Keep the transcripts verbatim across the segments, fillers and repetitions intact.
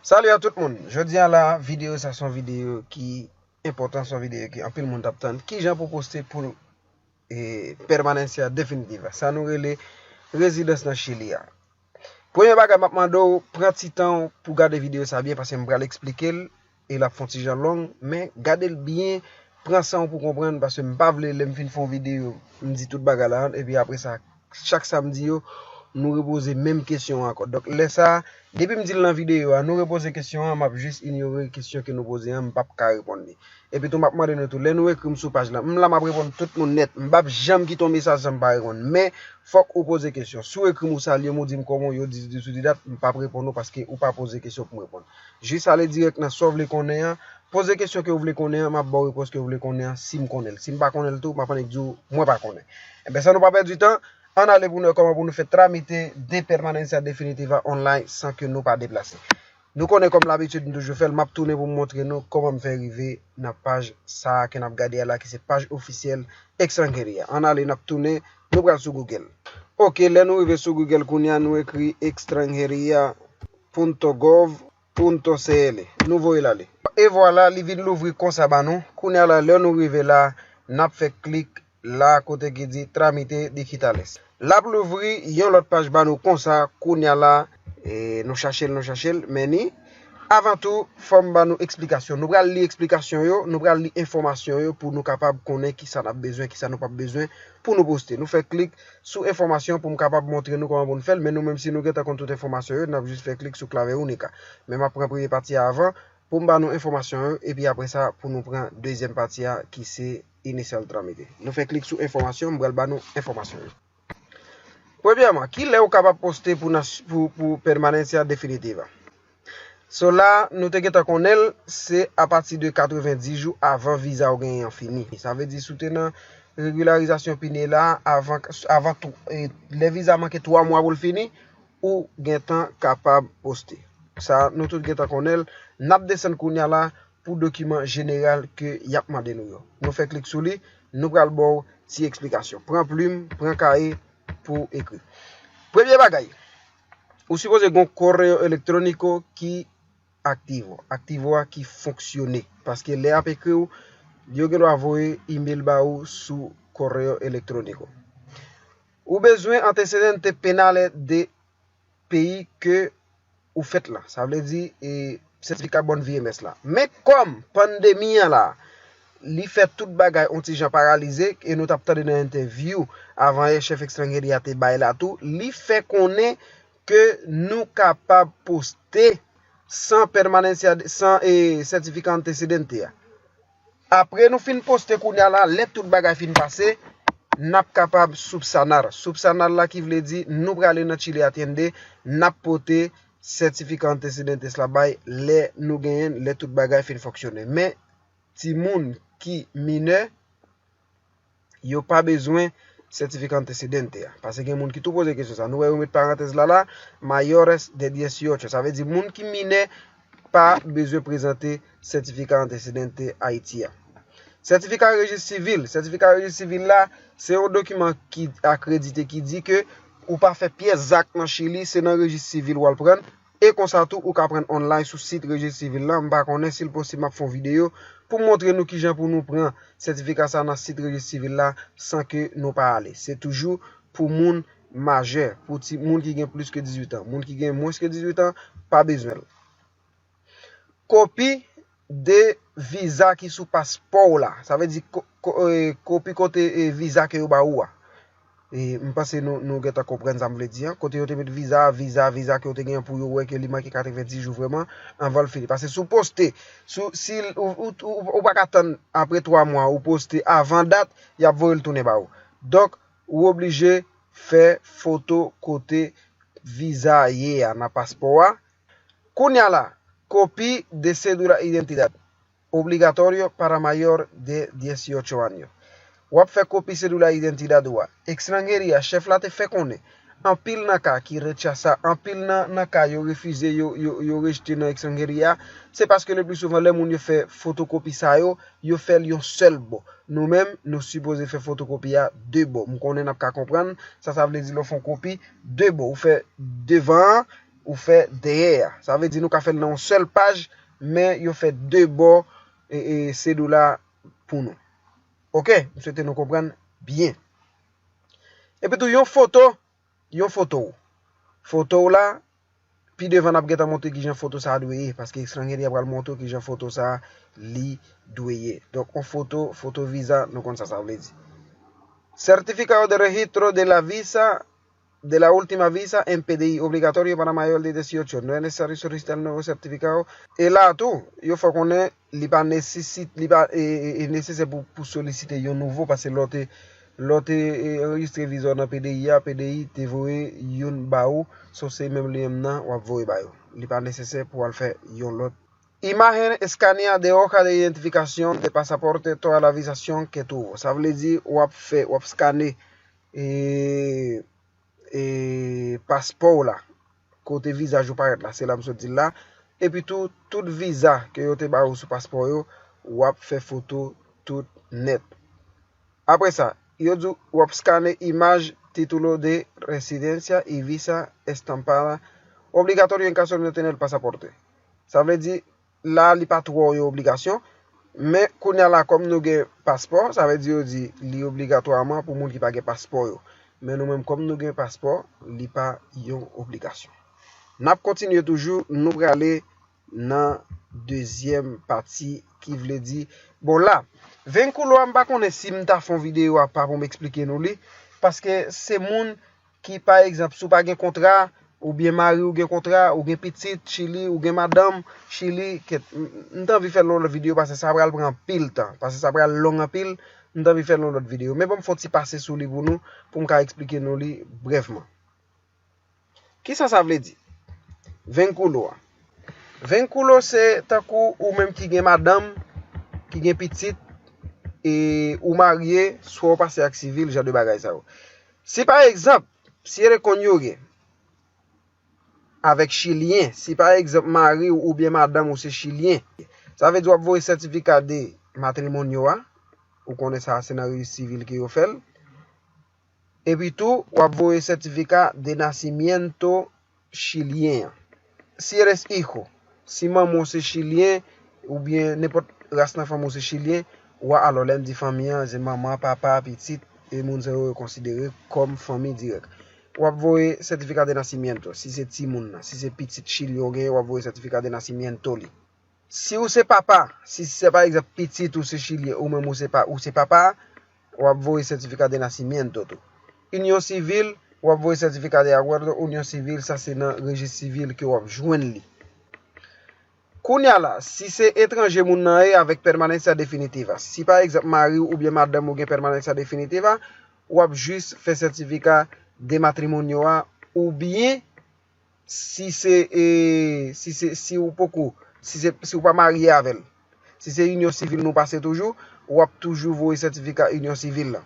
Salut à tout moun. Jodi a la, videyo sa se yon videyo ki enpòtan, se yon videyo ke anpil moun t ap tann. Kijan pou poste pou e, permanencia definitiva. Sa nou rele rezidans nan Chili a. Premye bagay, m ap mande w pran ti tan w pou gade videyo sa byen, paske m pral eksplike l e l ap fè yon ti jan long, men gade l byen, pran san w pou konprann, paske m pa vle lè m fin fè yon videyo, m di tout bagay la, epi apre sa, chak sa m di yo, nou repoze menm kesyon an ankò. Donk, lè sa a, depi m di l nan videyo a, nou repoze kesyon an, m ap jis inyore kesyon ke nou poze an, m p ap ka reponn li. Epi tou, m ap mande nou tou, lè nou ekri m sou paj la, m la m ap reponn tout moun nèt. M p ap janm kite yon mesaj san m pa reponn. Men, fòk ou poze kesyon. Si w ekri m ou salye m, ou di m kòman w ye, ou di, di, di, di dat, m p ap reponn ou paske ou pa poze kesyon pou m reponn. Jis ale dirèk nan sa w vle konnen an, poze kesyon ke w vle konnen an, m ap ba w repons ke w vle konnen an si m konnen l. Si m pa konnen l tou, m ap annik di w, mwen pa konnen. Enben, san nou pa pèdi tan, ann ale pou nou wè kòman pou nou fè tramite de permanencia definitiva online san ke nou pa deplase. Nou konnen kòm labitid m toujou fè l, m ap tounen pou m montre nou kòman m fè rive nan paj sa a ke n ap gade a la, ki se paj ofisyèl Extranjeria. Ann ale, n ap tounen, nou pral sou Google. Ok, lè nou rive sou Google kounye a, nou ekri extranjeria punto gov punto cl. Nou voye l ale. E vwala, li vin louvri konsa ba nou. Kounye a la, lè nou rive la, n ap fè klik la kote ki di tramite digitales. L ap louvri yon lòt paj ba nou konsa, kounye a la, e, nou chache l, nou chache l, men ni. Avan tou, fò m ba nou eksplikasyon. Nou pral li eksplikasyon yo, nou pral li enfòmasyon yo pou nou kapab konnen kisa n ap bezwen, kisa nou p ap bezwen pou nou poste. Nou fè klik sou enfòmasyon pou m kapab montre nou kòman pou n fè l, men nou menm si nou gentan konn tout enfòmasyon yo, n ap jis fè klik sou clave única. Men m ap pran premye pati a avan pou m ba nou enfòmasyon yo, epi apre sa, pou nou pran dezyèm pati a ki se iniciar trámite. Nou fè klik sou enfòmasyon, m pral ba nou enfòmasyon yo. Premyèman, ki lè ou kapab poste pou, nas- pou, pou permanencia definitiva? So la, nou te gentan konnen l, se apati de katrevenndis jou avan viza w genyen an fini. Sa vle di, si w te nan regilarizasyon pine la, avan, avan tou, e, lè viza manke twa mwa pou l fini, ou gentan kapab poste. Sa, nou tout gentan konnen l. N ap desann kounye a la pou dokiman jeneral ke y ap mande nou yo. Nou fè klik sou li, nou pral ba w ti eksplikasyon. Pran plim, pran kaye pou w ekri. Premye bagay, ou sipoze gen yon correo electrónico ki aktivo. Aktivo a ki fonksyone. Paske lè y ap ekri w, yo gen dwa voye email ba ou sou correo electrónico. Ou bezwen antecedentes penales de peyi ke ou fèt la. Sa vle di, e, sètifika Bonne Vie M S la. Men kòm pandemi an la, li fè tout bagay on ti jan paralize, e nou t ap tande nan entèvyou avan yè chèf Extranjeria te bay la tou, li fè konnen ke nou kapab poste san permanencia, san, e, sètifika antecedente a. Apre nou fin poste kounye a la, lè tout bagay fin pase, n ap kapab subsanar. Subsanar la ki vle di nou prale nan Chile Atiende, n ap pote sètifika antecedentes la bay lè nou genyen l, lè tout bagay fin fonksyone. Men, timoun ki minè, yo pa bezwen sètifika antecedente a. Paske gen moun ki tou poze kesyon sa. Nou wè yo met parantèz la la, mayores de dieciocho. Sa vle di moun ki minè pa bezwen prezante sètifika antecedente Ayiti a. Sètifika rejis sivil. Sètifika rejis sivil la, se yon dokiman ki akredite ki di ke ou pa fè pyès zak nan Chili, se nan rejis sivil w al pran l. E konsa tou, ou ka pran l online sou sit rejis sivil la. M pa konnen si l posib, m ap fè yon videyo pou m montre nou kijan pou nou pran sètifika sa nan sit rejis sivil la san ke nou pa ale. Se toujou pou moun majè, pou ti moun ki gen plis ke dizuit an. Moun ki gen mwens ke dizuit an, pa bezwen l. Kopi de viza ki sou paspò w la. Sa vle di ko- ko- e, kopi kote e, viza ke yo ba ou a. E, m panse nou, nou gentan konprann sa m vle di an. Kote yo te met viza, viza, viza ke yo te gen pou yo wè ke li manke katrevenndis jou vrèman anvan l fini. Paske si w poste, si w- si l- ou, ou, ou, ou pa ka tann apre twa mwa, ou poste avan dat, y ap voye l tounen ba ou. Donk, ou oblije fè foto kote viza ye a nan paspò a. Kounye a la, kopi de cédula identidad. Obligatorio para mayor de dieciocho años. W ap fè kopi cédula identidad ou a. Extranjeria, chèf la te fè konnen, anpil nan ka ki rechasa, anpil nan, nan ka yo refize, yo, yo, yo rejte nan Extranjeria, se paske le pli souvan lè moun yo fè fotokopi sa yo, yo fè l yon sèl bò. Nou menm, nou sipoze fè fotokopi a de bò. M konnen n ap ka konprann, sa, sa vle di lè w fè yon kopi de bò. Ou fè devan an, ou fè dèyè a. Sa vle di nou ka fè l nan yon sèl paj, men yo fè de bò e, e, sedola pou nou. Oke, m swete nou konprann byen. Epi tou, yon foto, yon foto w. Foto w la, pi devan n ap gentan montre kijan foto sa a dwe ye, paske Extranjeria pral montre w kijan foto sa a li dwe ye. Donk, yon foto, foto viza, nou konn sa sa vle di. Certificado de Registro de la Visa, de la Última Visa en P D I, obligatorio para mayor de dieciocho. No es necesario solicitar nuevo certificado. E la tou, yo fè konnen li pa nesesit, li pa e, e, e nesesè pou, pou solisite yon nouvo, paske lè w te, lè w te e, anrejistre viza w nan P D I a, P D I te voye youn ba ou, so se menm li menm nan w ap voye ba yo. Li pa nesesè pou w al fè yon lòt. Imagen eskanea de hoja de identifikación de pasaporte toda la visación que tuvo. Sa vle di w ap fè, w ap skane e, e paspò w la, kote vizaj ou parèt la, se la m sot di l la. Epi tou, tout viza ke yo te ba ou sou paspò yo, w ap fè foto tout nèt. Apre sa, yo di w ap skane imaj título de residencia y visa estampada obligatorio en caso de no tener pasaporte. Sa vle di, la, li pa twò yon obligasyon. Men kounye a la, kòm nou gen paspò, sa vle di yo di li obligatwaman pou moun ki pa gen paspò yo. Men nou menm, kòm nou gen paspò, li pa yon obligasyon. N ap kontinye toujou, nou prale nan dezyèm pati ki vle di, bon la, vínculo a, m pa konnen si m ta fè yon videyo apa pou m eksplike nou li, paske se moun ki, pa egzanp, si w pa gen kontra, oubyen mari w gen kontra, ou gen pitit Chili, ou gen madanm Chili, kèt, m, m t anvi fè l yon lòt videyo, paske sa pral pran anpil tan, paske sa pral long anpil, m t anvi fè l yon lòt videyo. Men ban m fè yon ti pase sou li pou nou, pou m ka eksplike nou li brèvman. Kisa sa vle di? Vínculo a. Vínculo se tankou ou menm ki gen madanm, ki gen pitit, e ou marye, swa w pase ak sivil, jan de bagay sa yo. Si pa egzanp, si e de cónyuge avèk chilyen, si pa egzanp mari w oubyen madanm ou se chilyen, sa vle di w ap voye sètifika de matrimonio a, ou konnen sa se nan rejis sivil ke yo fè l. Epi tou, w ap voye sètifika de nacimiento chilyen an. Si eres hijo, si manman w se chilyen, oubyen nenpòt ras nan fanmi w se chilyen, w a, alò, lè m di fanmi an, se manman, papa, pitit, e moun sa yo, yo konsidere kòm fanmi dirèk. W ap voye sètifika de nacimiento, si se timoun nan, si se pitit chilyen w genyen, w ap voye sètifika de nacimiento li. Si ou se papa, si se pa egzanp pitit ou se chilyen, ou menm ou se pa, ou se papa, w ap voye sètifika de nacimiento tou. Inyon sivil, w ap voye sètifika de acuerdo, inyon sivil, sa se nan rejis sivil ke w ap jwenn li. Kounye a la, si se etranje moun nan ye avèk permanencia definitiva, si pa egzanp mari w oubyen madanm ou gen permanencia definitiva, w ap jis fè sètifika de matrimonio a, oubyen si se, e, si se, si ou poko, si se, si ou pa marye avè l. Si se inyon sivil nou pase toujou, w ap toujou voye sètifika inyon sivil la.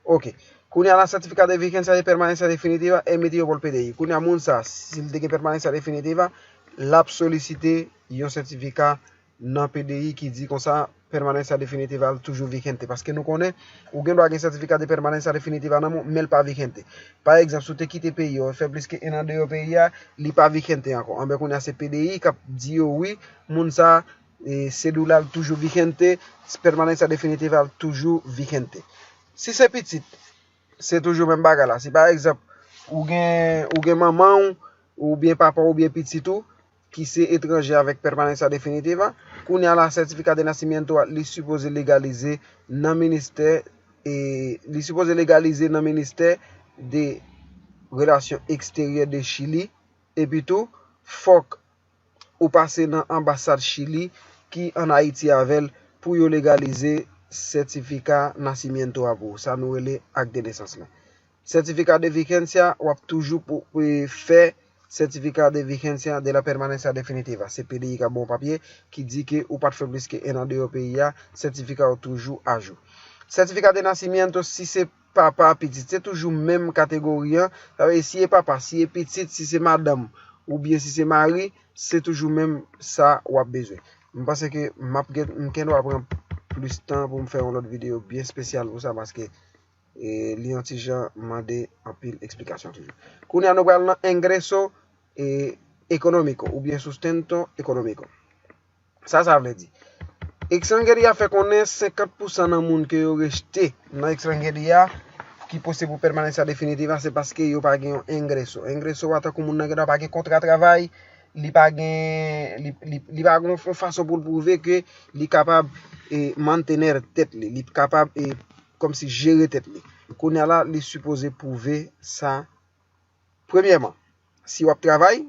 Oke. Kounye a la, certificado de vigencia de permanencia definitiva emitido por P D I. Kounye a moun sa, si l te gen permanencia definitiva, l ap solisite yon sètifika nan P D I ki di konsa permanencia definitiva l toujou vigente. Paske nou konnen, ou gen dwa gen sètifika de permanencia definitiva nan men w, men l pa vigente. Pa egzanp, si w te kite peyi a, ou fè plis ke en an deyò peyi a, li pa vigente ankò. Anben, kounye a se P D I k ap di yo, wi, moun sa, e, sedola l toujou vigente, permanencia definitiva l toujou vigente. Si se pitit, se toujou menm bagay la. Si pa egzanp, ou gen, ou gen manman w, oubyen papa w, oubyen pitit ou, ki se etranje avèk permanencia definitiva, kounye a la, certificado de nacimiento a, li sipoze legalize nan ministè, e, li sipoze legalize nan ministè de relasyon eksteryè de Chili, epi tou, fòk ou pase nan anbasad Chili ki ann Ayiti avè l pou yo legalize sètifika nacimiento a pou ou. Sa nou rele ak de nesans lan. Certificado de vigencia, w ap toujou pou, pou fè certificado de vigencia de la permanencia definitiva. Se P D I k ap ba w papye ki di ke ou pa t fè plis ke en an deyò peyi a, sètifika w toujou ajou. Certificado de nacimiento, si se papa, pitit, se toujou menm kategori an. Sa vle di, si e papa, si e pitit, si se madanm, oubyen si se mari, se toujou menm sa w ap bezwen. M panse ke m ap gen, m gendwa pran plis tan pou m fè yon lòt videyo byen espesyal pou sa, paske, e, li yon ti jan mande anpil eksplikasyon toujou. Kounye a, nou pral nan ingreso e, económico oubyen sustento económico. Sa sa vle di? Extranjeria fè konnen senkant pousan nan moun ke yo rejte nan extranjeria ki poste pou pèmanencia definitiva, se paske yo pa gen yon ingreso. Ingreso a tankou moun nan gendwa pa gen kontra travay, li pa gen, li, li, li pa gen yon fason pou l pwouve ke li kapab e, mantener tèt li, li kapab e, kòmsi jere tèt li. Kounye a la, li sipoze pwouve sa. Premyèman, si w ap travay,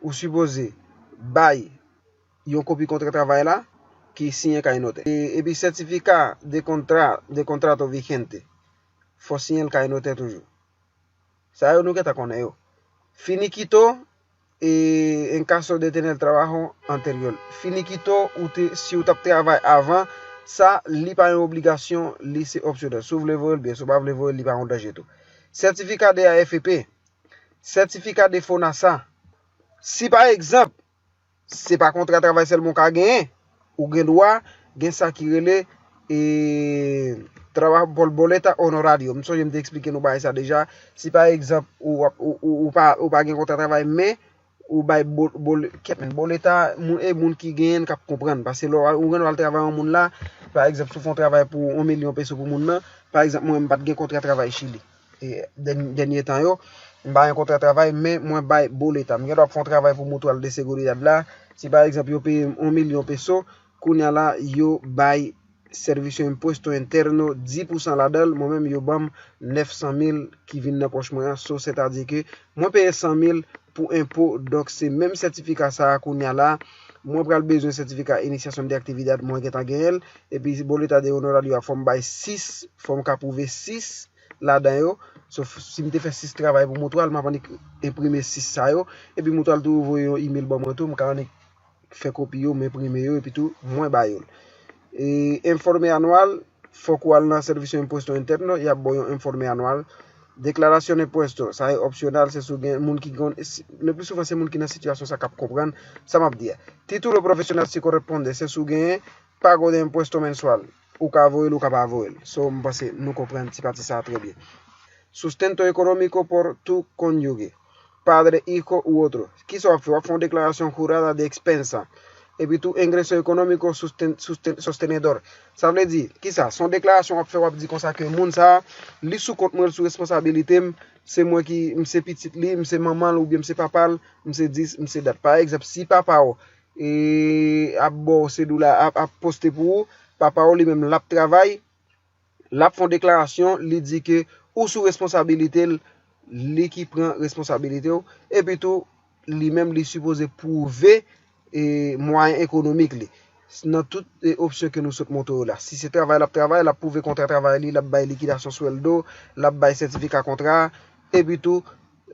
ou sipoze bay yon kopi kontra travay la ki siyen kay notè. E, epi certificado de contra, de contrato vigente, fò siyen l kay notè toujou. Sa yo nou gentan konnen yo. Finiquito, e, en caso de tener trabajo anterior. Finiquito, ou te, si w t ap travay avan, sa, li pa yon obligasyon, li se opsyonèl. Si w vle voye l byen, si w pa vle voye l, li pa yon danje tou. Certificado de A F P, certificado de FONASA. Si pa egzanp, se pa kontra travay sèlman w ka genyen, ou gen dwa gen sa ki rele e, trabajo por boleta honorario. M sonje m te eksplike nou bagay sa deja. Si pa egzanp, ou, ou, ou, ou pa, ou pa gen kontra travay, men ou bay bo, bol, kèt men, boleta, moun, e moun ki genyen l k ap konprann. Paske lè w al, ou gen dwa al travay yon moun la, pa egzanp, si w fè yon travay pou yon milyon peso pou moun nan, pa egzanp, mwen, m pa t gen kontra travay Chili. E, dèny-, dènye tan yo, m pa gen kontra travay, men mwen bay boleta. M gen dwa ap fè yon travay pou Mutual de Seguridad la. Si pa egzanp, yo peye m yon milyon peso, kounye a la, yo bay Servicio Impuesto Interno dis pousan ladan l, mwen menm yo ban m nèf san mil ki vin nan pòch mwen an. So, sètadi ke mwen peye san mil pou enpo, donk se menm sètifika sa a kounye a la, mwen pral bezwen sètifika iniciación de actividad, mwen gentan genyen l, epi boleta de honorario a fò m bay sis, fò m ka pwouve sis ladan yo. So, si m te fè sis travay pou Mutual, m ap annik enprime sis sa yo, epi Mutual toujou voye yon email ban mwen tou, m ka annik fè kopi yo, m enprime yo, epi tou, mwen ba yo l. E, informe anual, fòk ou al nan Servicio Impuesto Interno, y ap ba w yon informe anual. Declaración de impuesto, sa e opsyonal, se si w gen moun ki gon, si, le pli souvan se moun ki nan sitiyasyon sa k ap konprann sa m ap di a. Título profesional si koresponde, se si w genyen pago de impuesto mensual. Ou ka voye l, ou ka pa voye l. So, m panse nou konprann ti pati sa a trè byen. Sustento económico por tu cónyuge, padre, hijo u otro. Kisa w ap fè? W ap fè yon deklarasyon jurada de expensa. Epi tou, ingreso económico susten-, susten-, sostenedor. Sa vle di, kisa? Se yon deklarasyon w ap fè, w ap di konsa ke moun sa a, li sou kont mwen, li sou responsabilite m, se mwen ki, m se pitit li, m se manman l oubyen m se papa l, m se dis, m se dat. Pa egzanp, si papa w, e, ap ba w sedola, ap, ap poste pou ou, papa w li menm l ap travay, l ap fè yon deklarasyon, li di ke ou sou responsabilite l, li ki pran responsabilite w, epi tou, li menm li sipoze pwouve, e, mwayen ekonomik li. Nan tout, e, opsyon ke nou sot montre yo la. Si se travay l ap travay, l ap pwouve kontra travay li, l ap bay likidasyon swèldo, l ap bay sètifika kontra, epi tou,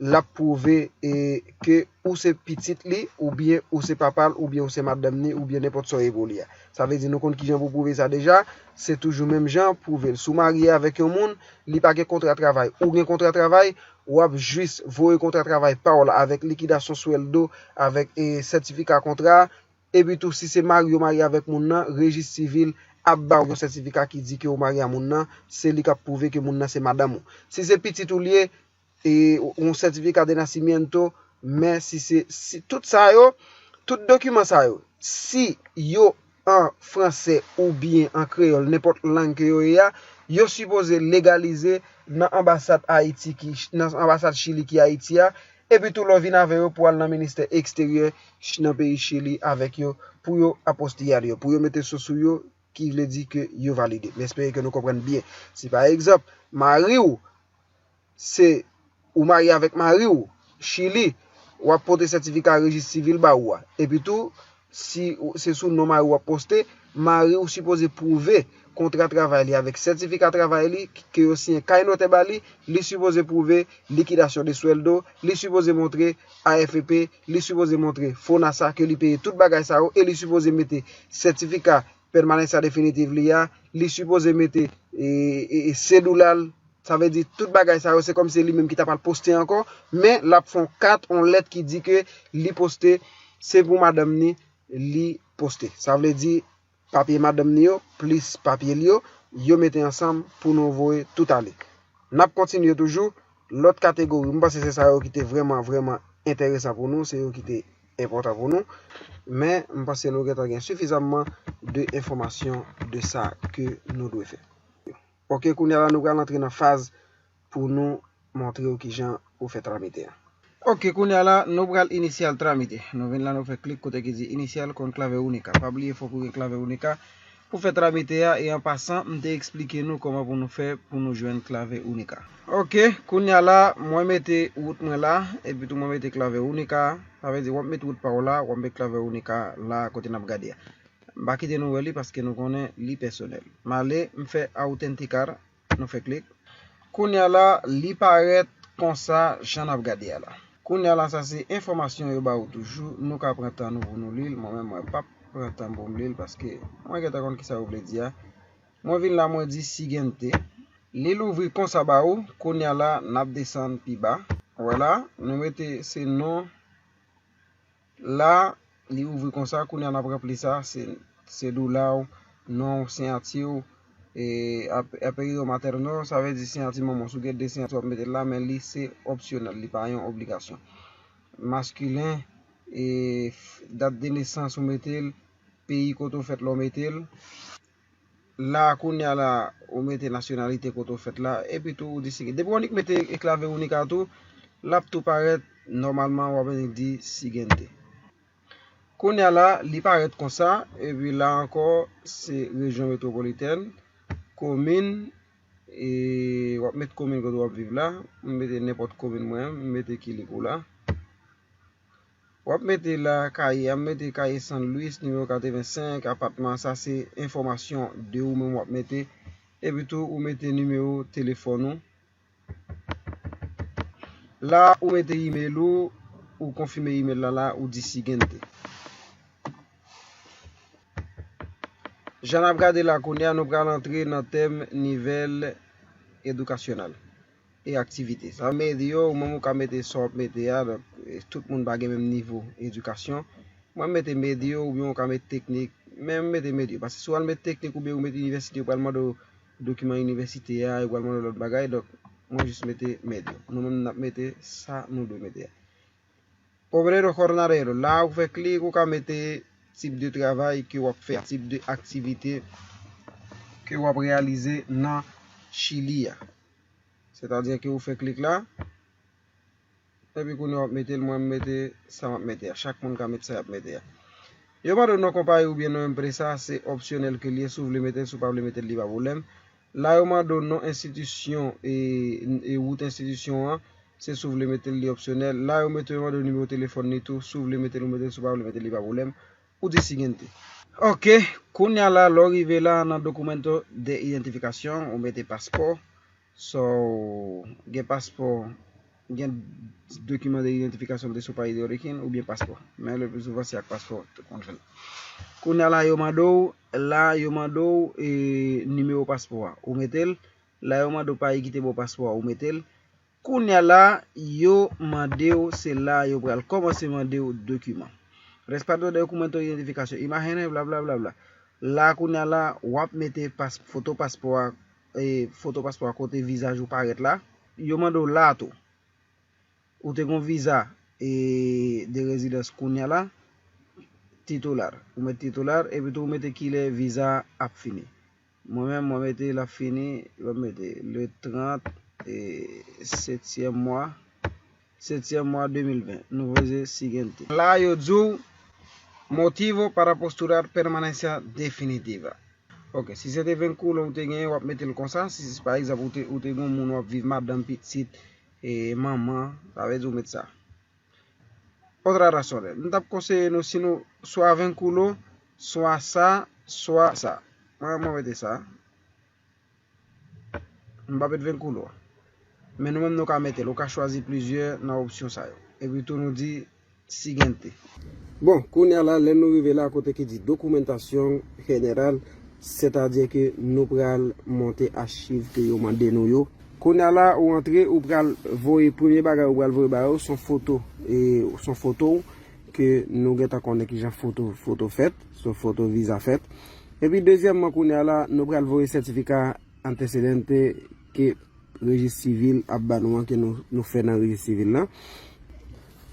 l ap pwouve, e, ke ou se pitit li, oubyen ou se papa l, oubyen ou se madanm ni, oubyen nenpòt sa w ye pou li a. Sa vle di nou konn kijan pou pwouve sa deja, se toujou menm jan, pwouve l. Si w marye avèk yon moun, li pa gen kontra travay, ou gen kontra travay, w ap jis voye kontra travay pa w la avèk likidasyon swèldo, avèk, e, sètifika kontra, epi tou si se mari w marye avèk moun nan, rejis sivil ap ba w yon sètifika ki di ke w marye a moun nan, se li k ap pwouve ke moun nan se madanm ou. Si se pitit ou l ye, e, yon sètifika de nasimiento, men si se, si tout sa yo, tout dokiman sa yo, si yo an fransè oubyen an kreyòl, nenpòt lang ke yo ye a, yo sipoze legalize nan anbasad Ayiti ki, nan anbasad Chili ki Ayiti a, epi tou lè w vin avè yo pou al nan ministè eksteryè ch-, nan peyi Chili avèk yo, pou yo apostille yo, pou yo mete so sou yo, ki vle di ke yo valide. M espere ke nou konprann byen. Si pa egzanp, mari w, se ou marye avèk mari w, Chili, w ap pote sètifika rejis sivil ba ou a. Epi tou, si ou, se sou non mari w w ap poste, mari w sipoze pwouve kontra travay li avèk sètifika travay li ke yo siyen kay notè ba li, li sipoze pwouve likidasyon de swèldo, li sipoze montre A F P, li sipoze montre FONASA ke li peye tout bagay sa yo, e li sipoze mete sètifika pèmanencia definitiva li a, li sipoze mete, e, e, e, sedoula l, sa vle di tout bagay sa yo, se kòmsi se li menm ki ta pral poste ankò, men l ap fè yon kat, yon lèt ki di ke li poste, se pou madanm ni, li poste. Sa vle di papye madanm ni yo, plis papye li yo, yo mete ansanm pou nou voye tout ale. N ap kontinye toujou, lòt kategori, m panse se sa yo ki te vrèman, vrèman enteresan pou nou, se yo ki te enpòtan pou nou. Men, m panse nou gentan gen sifizamman de enfòmasyon de sa ke nou dwe fè. Ok, kounye a la, nou pral antre nan faz pou nou montre w kijan pou fè tramite a. Ok, kounye a la, nou pral inisyal tramite. Nou vin la, nou fè klik kote ki di inisyal konn klave Unica. Pa bliye, fòk ou gen klave Unica pou fè tramite a. E an pasan, m te eksplike nou kòman pou nou fè pou nou jwenn klave Unica. Ok, kounye a la, mwen mete wout mwen la, epi tou mwen mete klave Unica. Sa vle di, w ap met wout pa w la, w ap met klave Unica la kote n ap gade a. M pa kite nou wè li paske nou konnen li pèsonèl. M ale, m fè Authenticate, nou fè klik. Kounye a la, li parèt konsa, jan n ap gade a la. Kounye a la, sa se enfòmasyon yo ba ou toujou. Nou ka pran tan nou pou nou li l. Mwen menm, mwen p ap pran tan pou m li l paske mwen gentan konn kisa yo vle di a. Mwen vin la, mwen di siguiente. Li louvri konsa ba ou. Kounye a la, n ap desann pi ba. Ou wè la, nou mete se non. La, li ouvri konsa, kounye a n ap ranpli sa, se, se doula w, non w, siyati w, e, ap-, apellido materno, sa vle di siyati manman w. Si w gen de siyati, w ap mete l la, men li se opsyonèl, li pa yon obligasyon. Maskilen, e, f-, dat de nesans ou mete l, peyi kote w fèt la w mete l. La, kounye a la, ou mete nasyonalite kote w fèt la, epi tou ou di siguiente. Depi w annik mete klave Unica tou, l ap tou parèt nòmalman, w ap annik di siguiente. Kounye a la, li parèt konsa, epi la ankò, se rejyon metwopolitèn, komin, e w ap met komin kote w ap viv la, m mete nenpòt komin mwen, m mete Quilicura. W ap mete la Calle a, m mete Calle San Luis, nimewo katrevensenk, apatman, sa se enfòmasyon de ou menm w ap mete. Epi tou, ou mete nimewo telefòn ou. La, ou mete email ou, ou konfime email la la, ou di siguiente. Jan n ap gade la kounye a, nou pral antre nan tèm nivel educacional e aktivite. Sa medio, ou menm ou ka mete sa w ap mete a, donk, e, tout moun pa gen menm nivo edikasyon. Mwen mete medio, oubyen ou ka mete teknik, men m mete medio. Paske si w al mete teknik oubyen ou mete inivèsite, yo pral mande w dokiman inivèsite a, yo pral mande w lòt bagay, donk, mwen jis mete medio. Nou menm n ap mete sa nou dwe mete a. Obrero jornalero, la ou fè klik, ou ka mete tip de travay ke w ap fè, tip de aktivite ke w ap reyalize nan Chili a. Sètadi ke ou fè klik la, epi kounye a w ap mete l, mwen m mete sa m ap mete a. Chak moun ka mete sa y ap mete a. Yo mande w non konpayi oubyen non enpresa, se opsyonèl ke l ye, si w vle mete l, si w pa vle mete l, li pa pwoblèm. La yo mande w non enstitisyon e, e wout enstitisyon an, se si w vle mete l, li opsyonèl. La yo mete, yo mande w nimewo telefòn li tou, si w vle mete l, ou mete l, si w pa vle mete l, li pa pwoblèm. Ou di siguiente. Ok, kounye a la, lè w rive la nan documento de identificación, ou mete paspò. So, gen paspò, gen dokiman de idantifikasyon de sou payi de orijin oubyen paspò. Men le pli souvan se ak paspò ou konn fè l. Kounye a la yo mande w, la yo mande w e, nimewo paspò a, ou mete l. La yo mande w payi ki te ba w paspò a, ou mete l. Kounye a la yo mande w, se la yo pral kòmanse mande w dokiman. Respaldo de documento de identificación, imágenes, bla bla bla bla. La kounye a la w ap mete pas, foto paspò a, e, foto paspò a kote vizaj ou parèt la. Yo mande w la tou. Ou te gon viza e, de rezidans kounye a la, titular. Ou met titular, epi tou ou mete kilè viza ap fini. Mwen menm, mwen mete l ap fini, mwen mete le trant, e, setyèm mwa, setyèm mwa de mil ven. Nou poze siguiente. La yo di w, motivo para postular permanencia definitiva. Ok, si se te vínculo ou te genyen, w ap mete l konsa. Si, si pa egzanp, ou te, ou te gen yon moun w ap viv, madanm, pitit, e, manman, sa vle di ou met sa. Otras razones. M t ap konseye nou, si nou, swa vínculo, swa sa, swa sa. Mwen, mwen mete sa. M p ap met vínculo a. Men nou menm nou ka mete l. Ou ka chwazi plizyè nan opsyon sa yo. Epi tou nou di siguiente. Bon, kounye a la, lè nou rive la kote ki di documentación general, sètadi ke nou pral monte achiv ke yo mande nou yo. Kounye a la, ou antre, ou pral voye, premye bagay ou pral voye ba yo, se yon foto, e, se yon foto ke nou gentan konnen kijan foto, foto fèt, se yon foto viza fèt. Epi dezyèmman, kounye a la, nou pral voye sètifika antecedente ke rejis sivil ap ba nou an, ke nou, nou fè nan rejis sivil lan.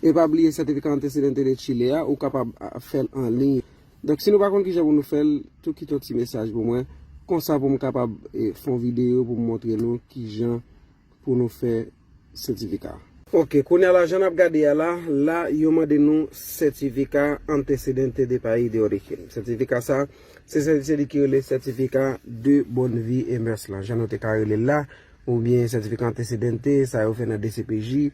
E pa bliye sètifika antecedente de Chile a, ou kapab a, fè l an liy. Donk, si nou pa konn kijan pou nou fè l, tou kite yon ti mesaj pou mwen, konsa pou m kapab e, fè yon videyo pou m montre nou kijan pou nou fè sètifika. Ok, kounye a la, jan n ap gade a la, la, yo mande nou sètifika antecedente de país de origen. Sètifika sa, se sètifika ki rele sètifika de bonne vie et mœurs lan, jan nou te ka rele l la, oubyen sètifika antecedente, sa yo fè nan D C P J.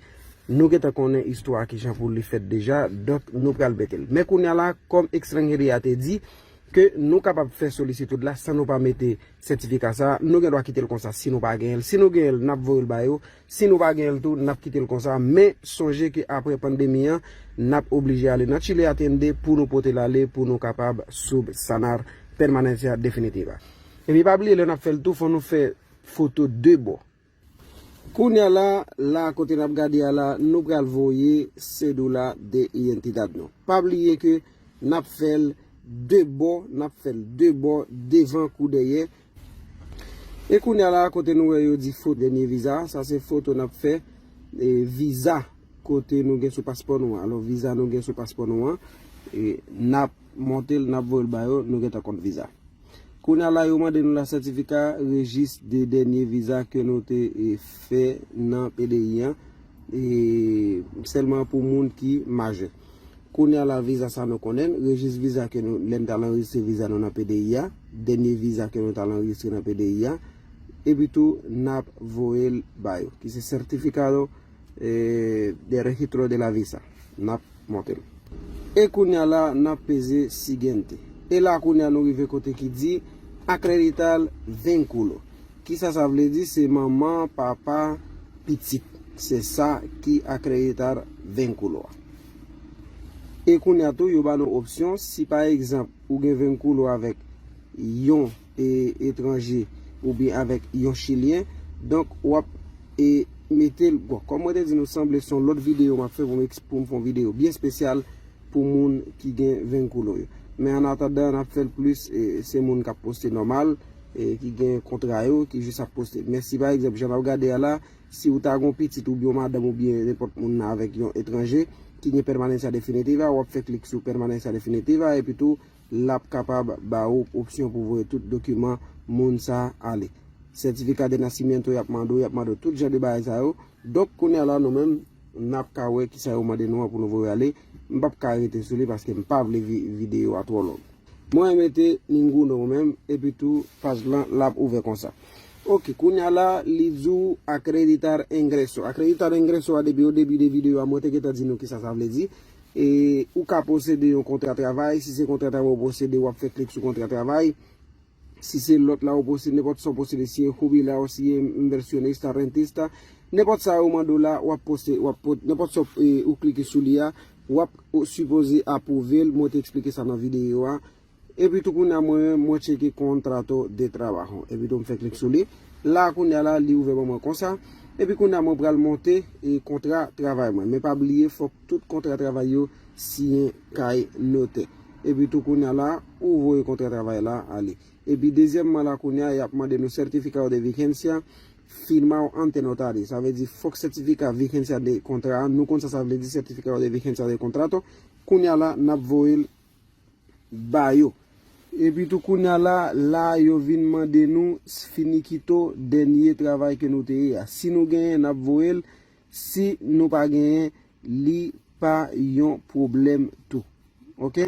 Nou gentan konnen istwa kijan pou li fèt deja, donk nou pral mete l. Men kounye a la, kòm Extranjeria te di, ke nou kapab fè solisitid la san nou pa mete sètifika sa, nou gen dwa kite l konsa si nou pa genyen l. Si nou genyen l, n ap voye l ba yo. Si nou pa genyen l tou, n ap kite l konsa. Men sonje ke apre pandemi an, n ap oblije ale nan Chile Atiende pou nou pote l ale, pou nou kapab subsanar permanencia definitiva. Epi pa bliye, lè n ap fè l tou, fò nou fè foto de bò. Kounye a la, la kote n ap gade a la, nou pral voye cédula de identidad nou. Pa bliye ke n ap fè l de bò, n ap fè l de bò, devan kou dèyè. E kounye a la, kote nou wè yo di foto dènye viza, sa se foto n ap fè, e, viza kote nou gen sou paspò nou an. Alò, viza nou gen sou paspò nou an, e, n ap monte l, n ap voye l ba yo, nou gentan konn viza. Kounye a la, yo mande nou la sètifika rejis de dènye viza ke nou te e, fè nan P D I an, e, sèlman pou moun ki majè. Kounye a la, viza sa nou konnen, rejis viza ke nou, lè n t al anrejistre viza nou nan P D I a, dènye viza ke nou t al anrejistre nan P D I a, epi tou, n ap voye l ba yo, ki se certificado eh, de registro de la visa. N ap monte l. E kounye a la, n ap peze siguiente. E la kounye a nou rive kote ki di acreditar vínculo. Kisa sa vle di? Se manman, papa, pitit. Se sa ki acreditar vínculo a. E kounye a tou, yo ba nou opsyon, si pa egzanp, ou gen vínculo avèk yon e, etranje oubyen avèk yon chilyen. Donk, w ap e, mete l. Bon, kòm mwen te di nou, sanble se yon lòt videyo m ap fè pou m, eks- pou m fè yon videyo byen espesyal pou moun ki gen vínculo yo. Men an atandan, n ap fè l plis, e, se moun k ap poste nòmal, e, ki gen kontra yo, ki jis ap poste. Men si pa egzanp, jan n ap gade a la, si w ta gen yon pitit oubyen yon madanm oubyen nenpòt moun nan avèk yon etranje ki gen permanencia definitiva, w ap fè klik sou permanencia definitiva, epi tou, l ap kapab ba ou opsyon pou voye tout dokiman moun sa a ale. Certificado de nacimiento y ap mande w, y ap mande w tout jan de bagay sa yo. Donk, kounye a la, nou menm, n ap ka wè kisa yo mande nou an pou nou voye ale. M p ap ka rete sou li paske m pa vle vi- videyo a twò long. Mwen mete ninguno mwen menm, epi tou paj lan l ap ouvè konsa. Ok, kounye a la, li di w acreditar ingreso. Acreditar ingreso a, depi o debi de videyo a, mwen te gentan di nou kisa sa vle di. E ou ka posede yon kontra travay. Si se kontra travay ou posede, w ap fè klik sou kontra travay. Si se lòt la ou posede, nenpòt sa ou posede, si e jubilado, si e inversionista, rentista, nenpòt sa yo mande w la, w ap poste, w ap pot- nenpòt sa e, ou klike sou li a, w ap sipoze apwouve l. Mwen te eksplike sa nan videyo a. Epi tou kounye a mwen menm, mwen tcheke contrato de trabajo. Epi tou m fè klik sou li. La kounye a la, li ouvè ban mwen konsa. Epi kounye a mwen pral monte e kontra travay mwen. Men pa bliye, fòk tout kontra travay yo siyen kay notè. Epi tou kounye a la, ou voye kontra travay la ale. Epi dezyèmman la kounye a, y ap mande nou certificado de vigencia firmado ante notario. Sa vle di fòk sètifika vigencia de kontra a. Nou konn sa sa vle di certificado de vigencia de contrato. Kounye a la, n ap voye l ba yo. Epi tou kounye a la, la yo vin mande nou finiquito dènye travay ke nou te ye a. Si nou genyen, n ap voye l. Si nou pa genyen, li pa yon pwoblèm tou. Ok?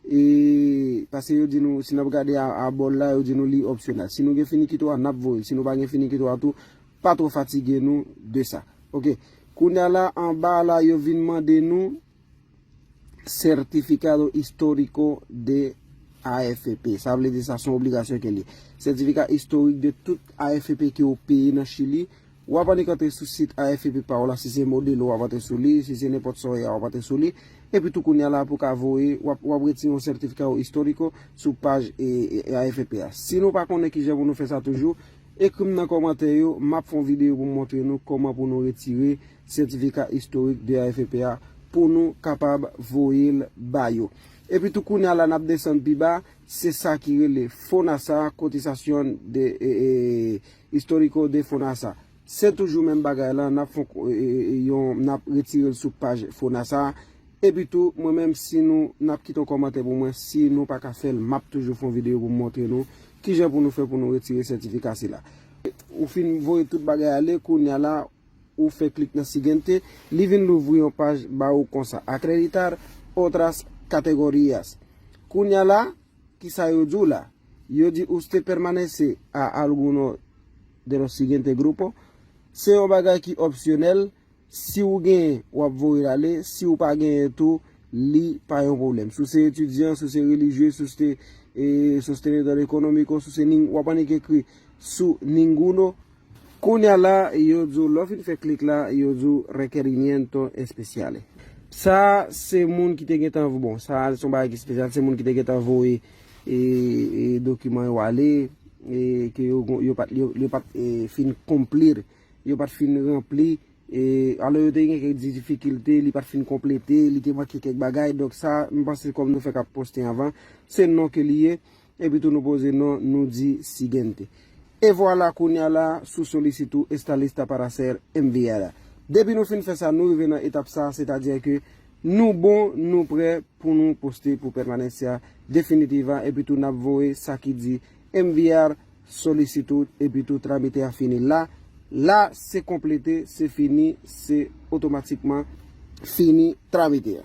E, paske yo di nou, si n ap gade a, a bò l la, yo di nou li opsyonèl. Si nou gen finiquito a, n ap voye l. Si nou pa gen finiquito a tou, pa twò fatige nou de sa. Ok? Kounye a la, anba a la, yo vin mande nou certificado histórico de A F P. Sa vle di sa se yon obligasyon ke li. Sètifika istorik de tout A F P ke w peye nan Chili. W ap annik antre sou sit A F P pa w la, si se Modelo w ap antre sou li, si se nenpòt sa w ye a w ap antre sou li. Epi tou kounye a la pou w ka voye, w ap, w ap retire yon certificado histórico sou paj e, e, A F P a. Si nou pa konnen kijan pou nou fè sa toujou, ekri m nan kòmantè yo, m ap fè yon videyo pou m montre nou kòman pou nou retire sètifika istorik de A F P a pou nou kapab voye l ba yo. Epi tou kounye a la n ap desann pi ba, se sa ki rele FONASA, cotización de, e, e, histórico de FONASA. Se toujou menm bagay la, n ap fè yon, e, e, e, yon, n ap retire l sou paj Fonasa. Epi tou, mwen menm, si nou, n ap kite yon kòmantè pou mwen, si nou pa ka fè l, m ap toujou fè yon videyo pou m montre nou kijan pou nou fè pou nou retire sètifika sila. Ou fin voye tout bagay ale, kounye a la, ou fè klik nan Siguiente, li vin louvri yon paj ba ou konsa, Acreditar otras categorías. Kounye a la, kisa yo di w la? Yo di usted permanece a alguno de los siguientes grupos. Se yon bagay ki opsyonèl. Si w genyen, w ap voye l ale. Si w pa genyen tou, li pa yon pwoblèm. Si w se etidyan, si w se relijye, si w se, e, sostenedor economico, si w se nin-, w ap annik ekri su ninguno. Kounye a la, yo di w, lè w fin fè klik la, yo di w requerimientos especiales. Sa, se moun ki te gentan, bon, sa, se yon bagay ki espesyal, se moun ki te gentan voye, e, e, dokiman yo ale, e, ke yo, yo pat, yo, yo pat, e, fin konpli, yo pat fin ranpli, e, alò yo te gen kèk difikilte, li pat fin konplete, li te manke kèk bagay, donk sa, m panse kòm nou fèk ap poste anvan, se non ke li ye, epi tou nou poze non, nou di siguiente. E vwala, kounye a la, su solicitud está lista para ser enviada. Depi nou fin fè sa, nou rive nan etap sa, sètadi ke nou bon, nou prè pou nou poste pou pèmanesya definitiva, epi tou n ap voye sa ki di enviar solicitud, epi tou tramite a fini la. La, se konplete, se fini, se otomatikman fini tramite a.